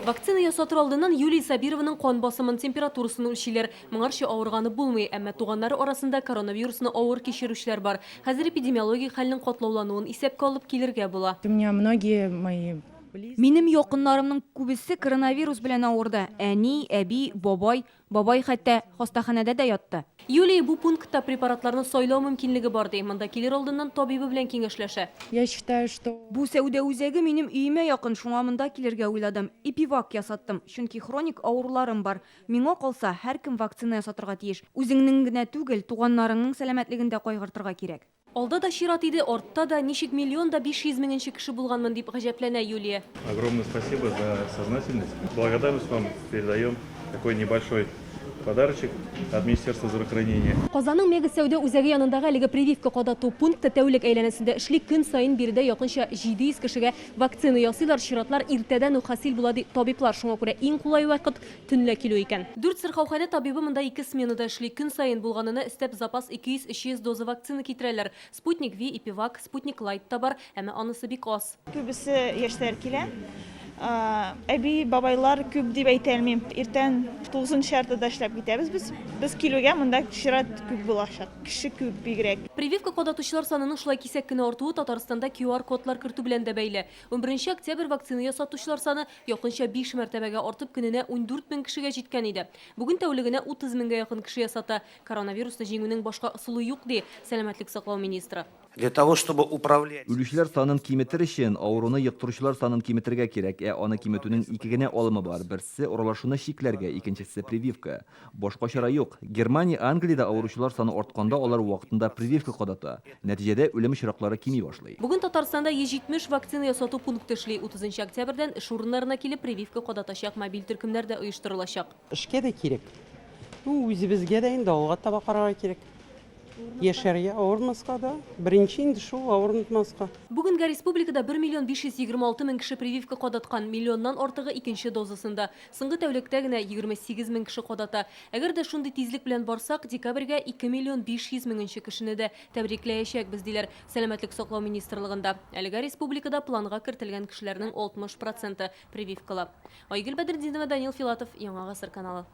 Вакцина ясатыр алдыннан Юлия Сабированың кан басымын, температурасын үлчиләр. Моңарчы авырганы булмый, әмма туганнары арасында коронавирусны авыр кичерүчеләр бар. Хәзер эпидемиологик хәлнең катлаулануын исәпкә алып килергә була. У меня многие мои близкие. Минем якыннарымның күбесе коронавирус белән авырды, әни, әби, бабай. Бабай хәтта хастаханәдә дә ятты. Юлия бу пунктта препаратларны сайлау мөмкинлеге бар, ди. Монда килер алдыннан табибы белән киңәшләшә. Я считаю, что. Бу сәүдә үзәге минем өемә якын, шуңа монда килергә уйладым. Эпивак ясаттым, чөнки хроник авыруларым бар. Миңа калса, һәркем вакцина ясатырга тиеш. Үзеңнең генә түгел, туганнарыңның сәламәтлеген дә кайгыртырга кирәк. Алда да чират иде, артта да, ничек миллион да 500 меңенче кеше булганмын, дип гаҗәпләнә Юлия. Огромное спасибо за сознательность. Благодарность вам передаем такой небольшой подарочек от Министерства здравоохранения. Казанның Мега сәүдә үзәге янындагы әлеге прививка кадату пункты тәүлек әйләнәсендә эшли. Көн саен биредә якынча 700 кешегә вакцина ясыйлар. Чиратлар иртәдән үк хасил була, ди табиблар. Шуңа күрә иң кулай вакыт, Төнлә килү икән. Дүрт сырхауханә табибы монда ике сменада эшли. Көн саен булганына өстәп запас 200-300 доза вакцина китерәләр. Спутник Ви, Эпивак, Спутник Лайт та бар, әмма анысы бик аз. Күбесе яшьләр килә. Әби, бабайлар күп дип әйтә алмыйм. Иртән тугызынчы яртыда эшләп китәбез без. Без килүгә монда чират күп булачак. Кеше күп бигрәк. Прививка кадатучылар санының шулай кисәк кенә артуы Татарстанда QR-кодлар кертү белән дә бәйле. Унберенче октябрь вакцина ясатучылар саны Якынча биш мәртәбәгә артып, көненә 14 мең кешегә җиткән иде. Бүген тәүлегенә 30 меңгә якын кеше ясата. Коронавирусны җиңүнең башка ысулы юк, ди сәламәтлек саклау министры. Для того, чтобы управлять. Үлүчеләр санын киметер өчен, авыруны йоктыручылар санын киметергә кирәк. Ә аны киметүнең ике генә алымы бар, берсе, аралашуны чикләргә, икенчесе, прививка. Башка чара юк. Германия, Англиядә авыручылар саны артканда алар вакытында прививка кадата. Нәтиҗәдә, үлем очраклары кими башлый. Бүген Татарстанда 170 вакцина ясату пункты эшли. 30 нчы октябрьдән эш урыннарына килеп прививка кадатачак мобиль төркемнәр дә оештырылачак. Эшкә дә кирәк. Ну, үзебезгә дә инде алга таба карарга кирәк. Яшәргә, авырмаска да. Беренче инде шул, авырмаска. Бүгенгә республикада 1 миллион 526 мең кеше прививка кадаткан, миллионнан артыгы икенче дозасында. Соңгы тәүлектә генә 28 мең кеше кадата. Әгәр дә шундый тизлек белән барсак, декабрьгә 2 миллион 500 меңенче кешене дә тәбрикләячәкбез, диләр Сәламәтлек саклау министрлыгында. Әлегә республикада планга кертелгән кешеләрнең 60 проценты прививкалы. Айгөл Бәдретдинова, Данил Филатов, Яңа Гасыр каналы.